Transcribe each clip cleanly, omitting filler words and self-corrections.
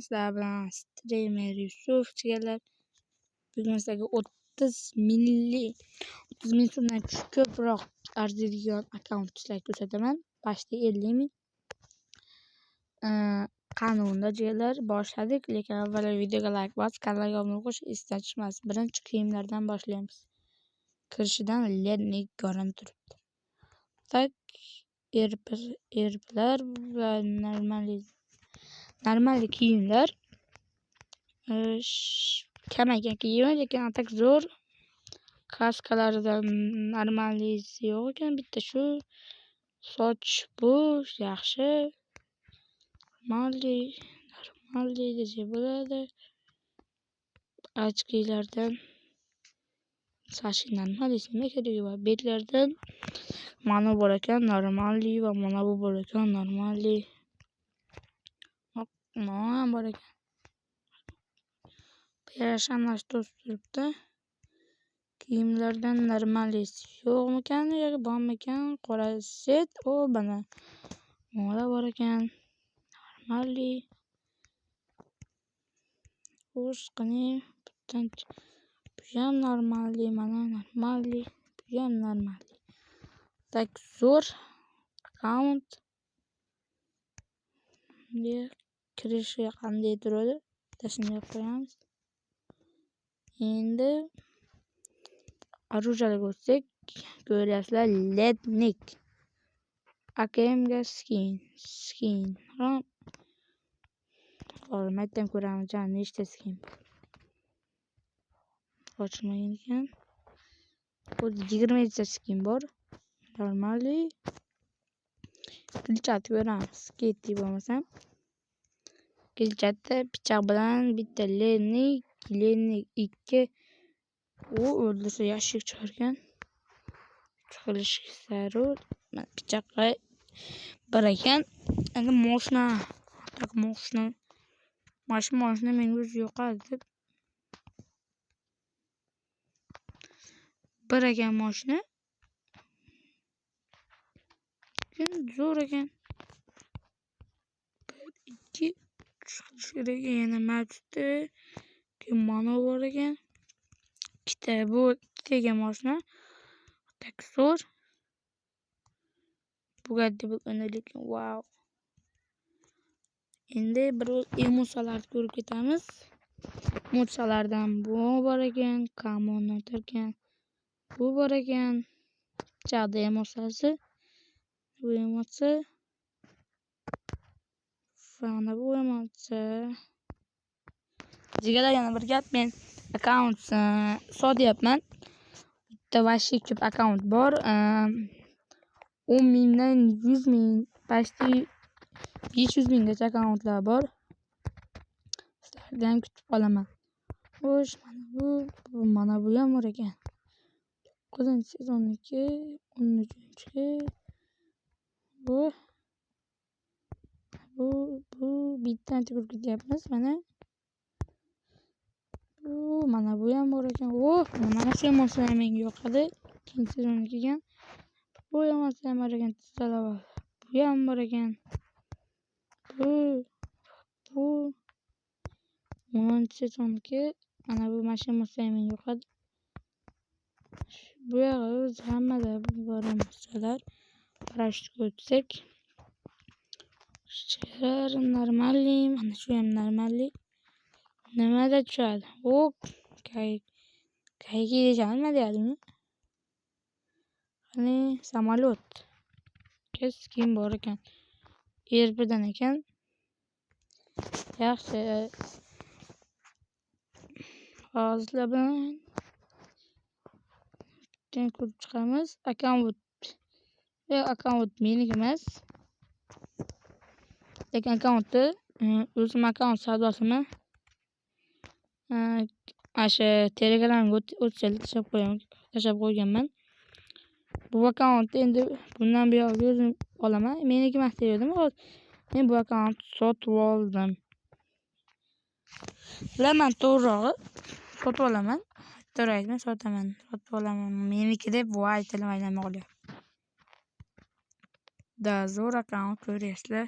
Sizlar bilan streamer Yusuf jigarlar. Bugun sizlarga 30 ming so'mdan ko'proq arziydigan akkaunt sizlarga ko'rsataman. Почти 50 ming. Qani unda jigarlar, boshladik, lekin avvalo videoga like bosib, kanalga obuna bo'lish esdan chiqmasin. Birinchi kiyimlardan boshlaymiz. Kirishidan Lednik ko'rinib turibdi. Так, erplar va normal kiyimlar. Kam ekan kiyimi, lekin а так zo'r. Kaskalarida normalisi yo'q ekan, bitta shu. Soch bu yaxshi. Нормальный desak bo'ladi. Очки lardan Sashi normalisi nima keragi bor? Betlardan mana bor ekan, нормальный, va mana bu bor ekan, нормальный. Mana ham bor ekan. Yarasha turibdi. Kiyimlardan normalisi yo'qmikan yoki bormikan? Qora set, o mana. Mana bor ekan. Нормальный. Xo'sh, qani bu ham нормальный, mana нормальный, bu ham нормальный. Так, zo'r akkaunt. Kirishi qanday turadi? Bittasini qo'yamiz. Endi оружие ga o'tsak, ko'ryapsizlar, Lednik. AKMga skin. Hozir maytdan ko'ramiz, nechta skin bor. Ochilmagan ekan. O'zi 20 ta skin bor. Нормальный. Gilchatni ko'ramiz. Ketdik bo'lmasam. Gilchatda pichoq bilan bitta Lednik, Lednik 2. U o'ldirsa yashik chiqarkan. Qilish zarur. Mana pichoqqa bir ekan. Endi moshina. Так, moshina. Mana shu moshina menga o'zi yoqadi deb. Bir ekan moshina. Zo'r ekan. 1, 2, 3 qilish kerak. Yana mavjudda. Keyin mana bor ekan. Ikkita, bu ikkita ekan moshina. Так, zo'r. Bugatti bugun lekin vau. Endi bir emotsiyalarni ko'rib ketamiz. Emotsiyalardan bu bor ekan, Kamon ekan. Bu bor ekan. Pichoqda emotsiyasi. Bu emotsiya. Va mana bu emotsiya. Jigarlar, yana bir gap, men akkaunt sotyapman. Bitta вообще ko'p akkaunt bor. 10 mingdan 100 ming, почти 500 minggacha akkauntlar bor. Sizlardan ham kutib qolaman. Xo'sh, mana bu, mana bu ham bor ekan. 9-sezonniki, 13-chi. Bu bu bittadan ko'rib ketyapmiz mana. Bu mana bu ham bor ekan. Oh, mana shu emotsiya ham menga yoqadi. Ikkinchi sezonniki ekan. Bu emotsiya ham bor ekan, tizzalar. Bu ham bor ekan. Bu 10-sezonniki. Mana bu mana shu emotsiya ham menga yoqadi. Bu yog'i o'zi hammada bor emotsiyalar. Parashyutga o'tsak. Sher нормальный, mana shu ham нормальный. Nimada tushadi? O, kayki deyishadi, nima deyadi uni? Qani samolyot. Skin bor ekan. Erpidan ekan. Yaxshi. Hozir sizlar bilan ko'rib chiqamiz. Akkaunt. Yo'q, akkaunt meniki emas. Lekin akkauntni o'zim akkaunt savdosiman. Mana shu Telegramga o'tsanglar tashlab qo'yaman, tashlab qo'yganman. Bu akkauntni endi bundan buyog'iga o'zim olaman. Meniki emas degandim hozir. Men bu akkauntni sotib oldim. Bilaman, to'g'rirog'i sotib olaman. To'g'ri aytmay sotaman, sotib olaman. Meniki deb voy tilim aylanmay qolyapti. Да, zo'r akkaunt ko'ryapsizlar.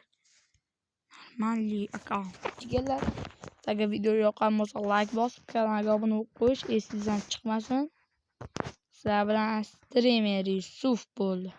Нормальный akkaunt, jigarlar. Agar video yoqqan bo'lsa, layk bosib, kanalga obuna bo'lib qo'yish esingizdan chiqmasin. Sizlar bilan streamer Yusuf bo'ldi.